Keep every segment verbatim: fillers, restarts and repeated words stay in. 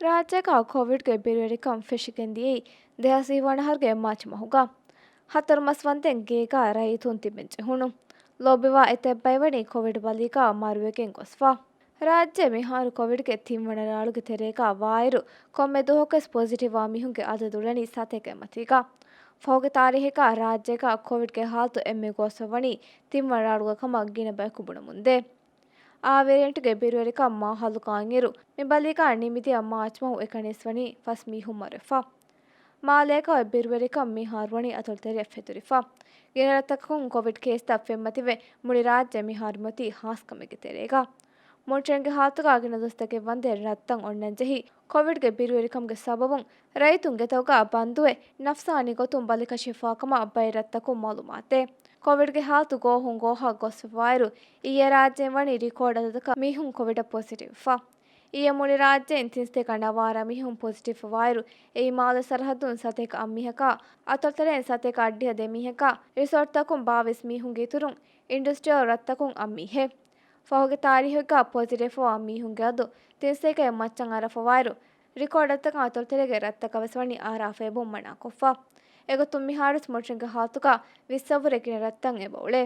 ރާއްޖޭގަ ކޮވިޑްގެ ބިރުވެރިކަން ފެށިގެންދިޔައީ ދެހާސް ވިހި ވަނަ އަހަރުގެ މާޗް މަހުގަ. ހަތަރު މަސް ވަންދެން ގޭގަ ރައްޔިތުން ތިބެން ޖެހުނު. ލޯބިވާ އެތައް ބައިވަނީ ކޮވިޑް ބަލީގަ މަރުވެގެން ގޮސްފަ. ރާއްޖެ މިހާރު ކޮވިޑްގެ ތިންވަނަ ރާޅުގެ ތެރޭގަ ވާއިރު، ކޮންމެ ދުވަހަކުވެސް ޕޮޒިޓިވް ވާ މީހުންގެ އަދަދު އުޅެނީ ސަތޭކައެއް މަތީގަ. ފަހުގެ ތާރީހެއްގަ ރާއްޖޭގަ ކޮވިޑްގެ ހާލަތު އެންމެ ގޯސްވެވަނީ ތިންވަނަ ރާޅުގަ ކަމަށް ގިނަ ބަޔަކު ބުނަމުންދޭ. އާ ވެރިއެންޓްގެ ބިރުވެރިކަން މާ ހައްލު ކާންއިރު، މި ބަލީގަ ނިމިދިޔަ މާޗް މަހު އެކަނިވެސް ވަނީ ފަސް މީހުން މަރުވެފަ. މާލޭގަ އޮތް ބިރުވެރިކަން މިހާރު ވަނީ އަތޮޅު ތެރެއަށް ފެތުރިފަ. ގިނަ ރަށްތަކަކުން ކޮވިޑް ކޭސްތައް ފެންމަތިވެ، މުޅި ރާއްޖެ މިހާރު މިއޮތީ ހާސްކަމެއްގެ ތެރޭގަ. މޮނިޓަރިންގ ހާލަތުގަ ގިނަ ދުވަސްތަކެއް ވަންދެން ރަށްތައް އޮންނަން ޖެހި، ކޮވިޑްގެ ބިރުވެރިކަމުގެ ސަބަބުން ރައްޔިތުން ގެތަކުގަ ބަންދުވެ، ނަފްސާނީ ގޮތުން ބަލިކަށިފާ ކަމަށް ބައެއް ރަށްތަކުން މައުލޫމާތެއް. ކޮވިޑްގެ ހާލަތު ގޯހުން ގޯހަށް ގޮސްފަވާއިރު، އިއްޔެ ރާއްޖޭން ވަނީ ރިކޯޑް އަދަދަކަށް މީހުން ކޮވިޑަށް ޕޮޒިޓިވްވެފަ. އިއްޔެ މުޅި ރާއްޖޭން ތިންސަތޭކަ ނަވާރަ މީހުން ޕޮޒިޓިވްވާއިރު، އެއީ މާލެ ސަރަހައްދުން ސަތޭކަ އަށް މީހަކާ، އަތޮޅުތެރެއިން ސަތޭކަ އަށްޑިހަ ދެ މީހަކާ، ރިސޯޓްތަކުން ބާވީސް މީހުންގެ އިތުރުން، އިންޑަސްޓްރިއަލް ރަށްތަކުން އަށް މީހެއް. ފަހުގެ ތާރީހެއްގަ ޕޮޒިޓިވްވާ މީހުންގެ އަދަދު ތިންސަތޭކައެއް މައްޗަށް އަރާފަވާއިރު، ރިކޯޑް ރަށްތަކަށް އަތޮޅުތެރޭގެ ރަށްތަކަށް ވެސް ވަނީ އަރާފަ އެބަހުން މަނާކޮށްފަ. އެގޮތުން މިހާރުވެސް މޮނިޓަރިންގ ހާލަތުގަ ވިއްސަށްވުރެ ގިނަ ރަށްތައް އެބަ އުޅޭ.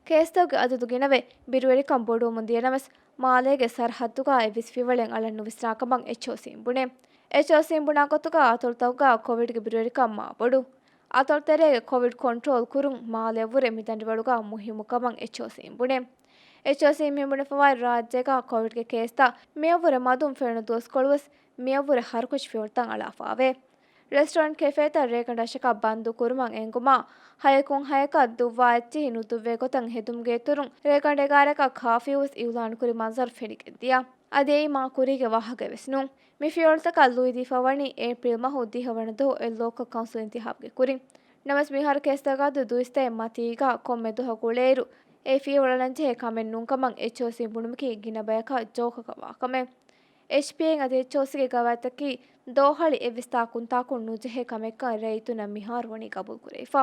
ކޭސްތަކުގެ އަދަދު ގިނަވެ، ބިރުވެރިކަން ބޮޑުވަމުން ދިޔަނަމަވެސް، މާލޭގެ ސަރަހައްދުގަ އެއްވެސް ފިޔަވަޅެއް އަޅަން ނުވިސްނާ ކަމަށް އެޗްއޯސީން ބުނޭ. އެޗްއޯސީން ބުނާ ގޮތުގަ އަތޮޅުތަކުގަ ކޮވިޑްގެ ބިރުވެރިކަން މާ ބޮޑު. އަތޮޅު ތެރޭގެ ކޮވިޑް ކޮންޓްރޯލް ކުރުން މާލެއަށްވުރެ މި ދަނޑިވަޅުގަ މުހިއްމު ކަމަށް އެޗްއޯސީން ބުނޭ. އެޗްއޯސީން މި ބުނެފަވާއިރު ރާއްޖޭގަ ކޮވިޑްގެ ކޭސްތައް މިއަށްވުރެ މަދުން ފެނުނު ދުވަސްކޮޅުވެސް މިއަށްވުރެ ހަރުކަށި ފިޔަވަޅުތައް އަޅާފައެވެ. ރެސްޓޯރެންޓް ކެފޭތައް ރޭގަނޑު ރަށަކަށް ބަންދު ކުރުމަށް އެންގުމާ، ހަޔަކުން ހަޔަކަށް ދުއްވާ އެއްޗިހި ނުދުއްވޭ ގޮތަށް ހެދުމުގެ އިތުރުން، ރޭގަނޑު އެގާރައަކަށް ކާފިއުވެސް އިއުލާންކުރި މަންޒަރު ފެނިގެންދިޔަ. އަދި އެއީ މާ ކުރީގެ ވާހަކައެއް ވެސް ނޫން. މި ފިޔަވަޅުތަކަށް ލުއިދީފަ ވަނީ އޭޕްރީލް މަހު ދިހަވަނަ ދުވަހު އެއް ލޯކަލް ކައުންސިލް އިންތިހާބުގެ ކުރިން. ނަމަވެސް މިހާރު ކޭސްތަކުގެ އަދަދު ދުއިސައްތައެއް މަތީގަ ކޮންމެ ދުވަހަކު އުޅޭއިރު، އެ ފިޔަވަޅު އަޅަންޖެހޭ ކަމެއް ނޫންކަމަށް އެޗްއޯސީން ބުނުމަކީ ގިނަ ބަޔަކަށް ޖޯކަކަށް ވާކަމެއް. އެޗްޕީއޭން އަދި އެޗްއޯސީގެ ގަވާއިދުތަކީ ދޯހަޅި އެއްވެސް ތާކުންތާކުން ނުޖެހޭ ކަމެއްކަން ރައްޔިތުންނަށް މިހާރު ވަނީ ގަބޫލުކުރެވިފަ.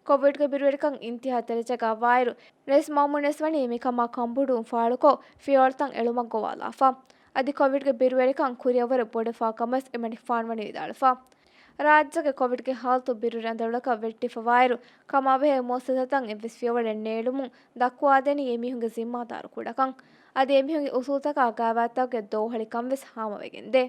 ކޮވިޑްގެ ބިރުވެރިކަން އިންތިހާ ދަރަޖައަކަށް ވާއިރު، ރައީސް މައުމޫން ވެސް ވަނީ މިކަމާ ކަންބޮޑުވުން ފާޅުކޮށް، ފިޔަވަޅުތައް އެޅުމަށް ގޮވާލާފަ. އަދި ކޮވިޑްގެ ބިރުވެރިކަން ކުރިއަށްވުރެ ބޮޑެފާ ކަމަށް އެމަނިކުފާނު ވަނީ ވިދާޅުވެފަ. ރާއްޖޭގެ ކޮވިޑްގެ ހާލަތު ބިރުވެރި އަނދަރުލަކަށް ވެއްޓިފަވާއިރު، ކަމާބެހޭ މުއައްސަސާތައް އެއްވެސް ފިޔަވަޅެއް ނޭޅުމުން ދައްކުވާދޭނީ އެމީހުންގެ ޒިންމާދާރު ކުޑަކަން. އަދި އެމީހުންގެ އުސޫލުތަކާ ގަވާއިދުތަކުގެ ދޯހަޅިކަން ވެސް ހާމަވެގެންދޭ.